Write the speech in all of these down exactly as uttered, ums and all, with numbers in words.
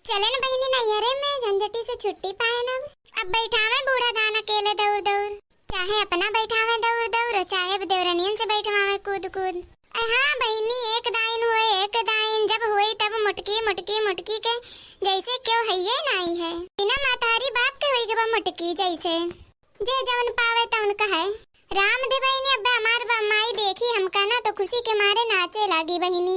चलेन बहिनी नैहरे में, झंझटी से छुट्टी पाएन अब। अब बैठावे बूढ़ा दान अकेले दौर दौर, चाहे अपना बैठावे दौर दौर, चाहे देवरनियन से बैठवावे कूद कूद। अ हाँ बहिनी, एक दाइन होए, एक दाइन जब होई तब मोटकी, मोटकी, मोटकी के जैसे क्यों हइये नाई है। बिना मातारी बाप के होई गबा मोटकी जैसे। जे जौन पावे तौन कहे। राम दे बहिनी, अब्बे हमार बा-, माई देखी हमका ना तो खुशी के मारे नाचे लागी बहिनी।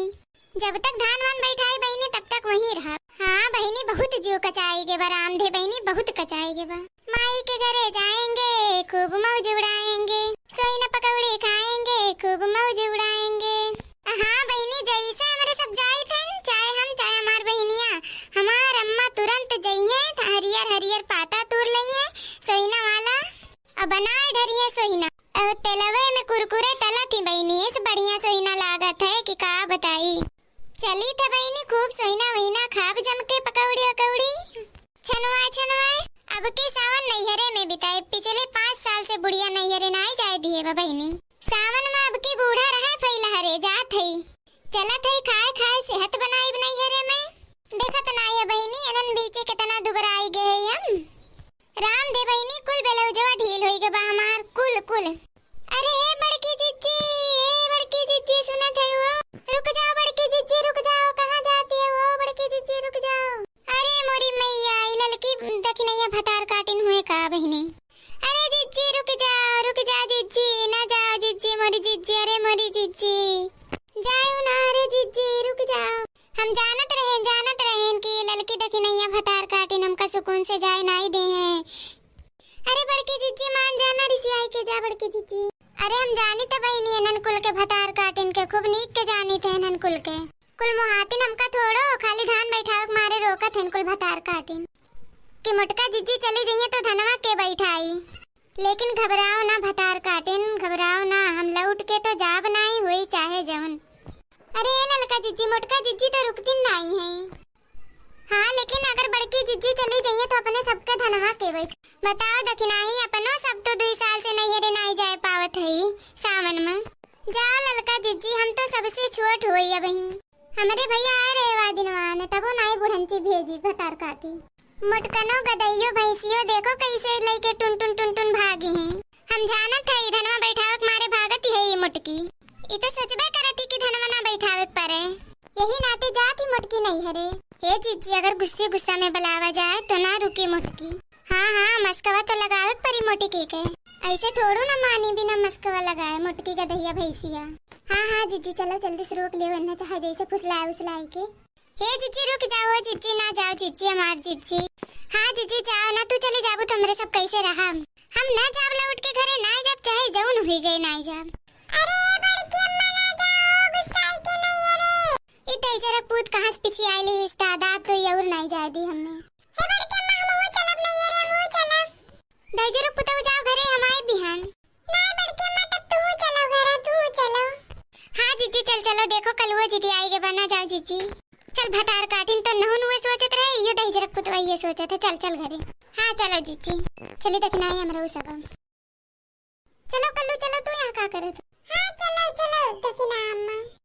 जब तक धान वान बैठाई बहिनी तब तक वहीं रहा। हाँ बहिनी, बहुत जियो कचाई गे बा, राम दे बहिनी, बहुत कचाई गे बा। माई के घरे जाएंगे, खूब मौज उड़ाएंगे, सोइन पकौड़ी खाएंगे, खूब मौज उड़ाएंगे। हाँ बहिनी, जैसे हमरे सब जाई थे, चाहे हम, चाहे हमार बहिनिया, हमार अम्मा तुरंत जइहे, त हरियर हरियर पाता तूर लइहे, सोइना वाला, और बनाए ढरिए सोइना। और तेलवे में कुरकुरे तला थी बहिनी, इस बढ़िया सोइना लागत है कि का बताई। चली थे बहिनी, खूब सोइना वहीना खाब जम के पकौड़ी अकौड़ी। छनवाए छनवाए, अब के सावन नैहरे में बिताए। पिछले पाँच साल से बुढ़िया नैहरे नाई जाए दिए बा बहिनी। सावन में अब के बूढ़ा रहे फैला हरे जात है। चलत है खाए खाए सेहत बनाई नैहरे में। देखत नाई है बहिनी, एनन बीचे कितना दुबराई गए हम। राम दे बहिनी, कुल ब्लाउजवा ढील होई गबा हमार, कुल, कुल। अरे ए बड़की जिज्जी, ए बड़की जिज्जी, सुनत है वो? रुक जाओ बड़की जिज्जी, रुक जाओ, कहाँ जाती है वो बड़की जिज्जी, रुक जाओ। अरे मोरी मैया, ई ललकी दखिनैया भतार काटिन हुए का बहिनी? अरे जिज्जी रुक जाओ, रुक जाओ जिज्जी, ना जाओ जिज्जी, मोरी जिज्जी, अरे मोरी जिज्जी, जाओ ना, अरे जिज्जी रुक जाओ। हम जानत रहेन, जानत रहेन कि ललकी दखिनैया भतार काटिन हमका सुकून से जाए नाई देहे। अरे बड़की जिज्जी मान जाना, रिसियाई के जा बड़की जिज्जी। अरे हम जानी त बहिनी एनन कुल के भतार काटिन के, खूब नीक के जानी थे एनन कुल के। कुल मोहातिन हमका थोड़ो, खाली धान बैठावे के मारे रोकत हन कुल भतार काटिन। कि मोटका जिज्जी चली जइहे तो धनवा के बैठाई। लेकिन घबराओ ना भतार काटिन, घबराओ ना, हम लौट के तो जाब नाई, होई चाहे जौन। अरे ए ललका जिज्जी, मोटका जिज्जी तो रुकतिन नाई है। हाँ, लेकिन अगर बड़की जिज्जी चली जइहे तो अपने सबके धनवा के बैठ। बताओ दखिनाही, अपनो सब तो दुई साल से नैहरे नाई जाए पावत है सावन में। जाओ ललका जिज्जी, हम तो सबसे छोट होई अबही। हमरे भैया आए रहे वा दिनवा ने, तबो नाई बुढ़ंची भेजी भतार काटी। मोटकनो गदइयो भैंसियो देखो कैसे लइके टुन टुन टुन टुन भागी हैं। हम जानत है ई धनवा बैठावक मारे भागत है ई मोटकी। ई तो सोचबे करत ही कि धनवा ना बैठावे के परे। यही नाते जात ही मोटकी नैहरे। हे जिज्जी, अगर गुस्से गुस्सा में बुलावा जाए तो ना रुकी मोटकी। हाँ, हाँ, मस्कवा तो लगावे के परी मोटकी के। ऐसे थोड़ो ना मानी बिना मस्कवा लगाए मोटकी गदहिया भैंसिया। हाँ, हाँ, जिज्जी, चलो जल्दी से रोक लेव इन्हें, चाहे जैसे फुसलाए उसलाए के। हे जिज्जी, रुक जाओ, हो जिज्जी, ना जाओ जिज्जी, हमार जिज्जी। हाँ जिज्जी, जाओ ना, तू चली जाबू तो हमरे सब कैसे रहब? हम ना जाब लौट के घरे, ना जाब, चाहे जौन हुई जाए, ना जाब। अरे बड़की अम्मा, ना जाओ, गुस्साई के नहीं है रे। ई दहिजरक पूत कहाँ से पिछियाइली इस दादा, अब तो ये और नाई जाए दी हमने। हे बड़की अम्मा, हमहू चलब नैहरे, हमहू चलब। दहिजरक पुतऊ जाओ घरे, हम आए बिहान। नाई बड़की अम्मा, तब तू चलो घरे, तू चलो। हाँ जिज्जी, चल चलो, देखो कलुओ जिदी आई गे बा, ना जाओ जिज्जी। चल भतार काटिन तो नहुन हुए सोचत रहे, यो दहिजरक पुतवा ये सोचत है, चल चल घरे। हाँ चलो जिज्जी, चली दखिनाही हमरो सब। चलो कल्लू, चलो, तू यहाँ का करत हो? हाँ, चलो, चलो, दखिना अम्मा।